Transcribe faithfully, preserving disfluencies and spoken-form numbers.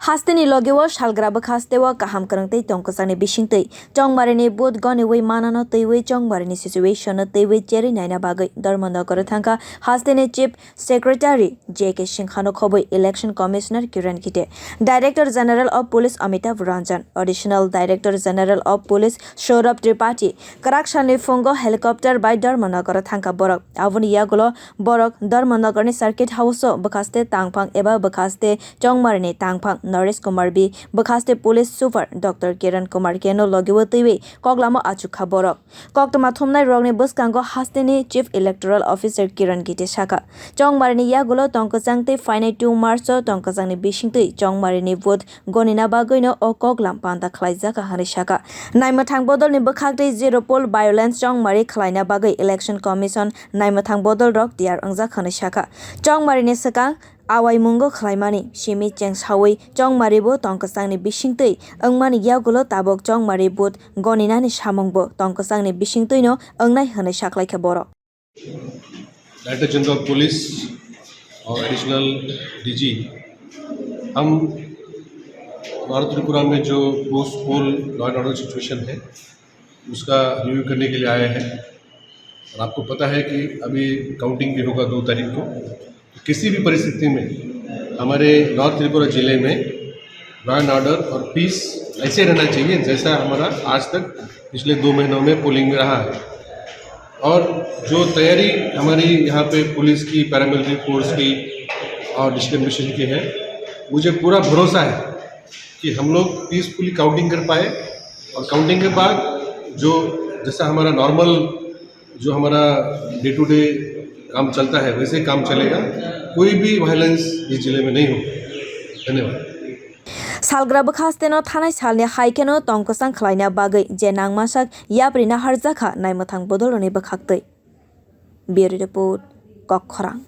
Hasteni logio salgra bwkhasteo kaham kwrwng tei tongkwchangni bisingtwi Chongmarini vote goniwi manano twiwi Chongmarini situation no twiwi cherwi naina bagwi Dharmanagar thangkha hasteni Chief Secretary J K Singhano khobwi Election Commissioner Kiran Gite, Director General of Police Amitabh Ranjan, Additional Director General of Police Saurabh Tripathi. Kwrak salni phungo helicopter bai Dharmanagar thangkha borok. Aboni yagulo borok Dharmanagarni Circuit House-o bwkhaste tangphang eba bwkhaste Chongmarini tangphang Naresh Kumar B, bwkhaste Police Super Doctor Kiran Kumar K no logiwi twiwi koklamo achukha borok. Koktwma thumnai rokni bwskango hasteni Chief Electoral Officer Kiran Gite sakha, Chongmarini yagulo tongkwchang tei phainai two March-o tongkwchangni bisingtwi Chongmarini vote gonina bagwino o koklam panda khlaijak, hwnwi sakha. Naimwthang bodolni bwkhaktwi zero poll violence Chongmari khlaina bagwi Election Commission naimwthang bodolrok tiyar wngjak, hwnwi sakha. Chongmarini swkang awaimungo khlaimani simi chengsawi Chongmaribo tongkwchangni bisingtwi wngmani yagulo tabuk Chongmari vote goninani samungbo tongkwchangni bisingtwino wngnai, hwnwi saklaikha borok. Director general of police और additional DG, हम नॉर्थ त्रिपुरा में जो पोस्ट पोल law and order situation है, उसका रिव्यू करने के लिए आए हैं। और आपको पता है कि अभी काउंटिंग भी होगा दो तारीख को। किसी भी परिस्थिति में हमारे नॉर्थ त्रिपुरा जिले में लॉ एंड ऑर्डर और पीस ऐसे रहना चाहिए, जैसा हमारा आज तक पिछले दो महीनों में पोलिंग में रहा है। और जो तैयारी हमारी यहाँ पे पुलिस की, पैरामिलिट्री फोर्स की और डिस्ट्रिक्ट एडमिनिस्ट्रेशन की है, मुझे पूरा भरोसा है कि हम लोग पीसफुली काउंटिंग कर पाए। और काउंटिंग के बाद जो, जैसा हमारा नॉर्मल, जो हमारा डे टू डे काम चलता है, वैसे ही काम चलेगा। कोई भी वायलेंस इस जिले में नहीं होगा। धन्यवाद। Salgra bwkhasteno thanai salni hai kheno tongkwchang khlaina bagwi je nangmasak yapri naharjakha naimwthang bodolrokni bwkhaktwi. Bureau Report, Kokkhorang.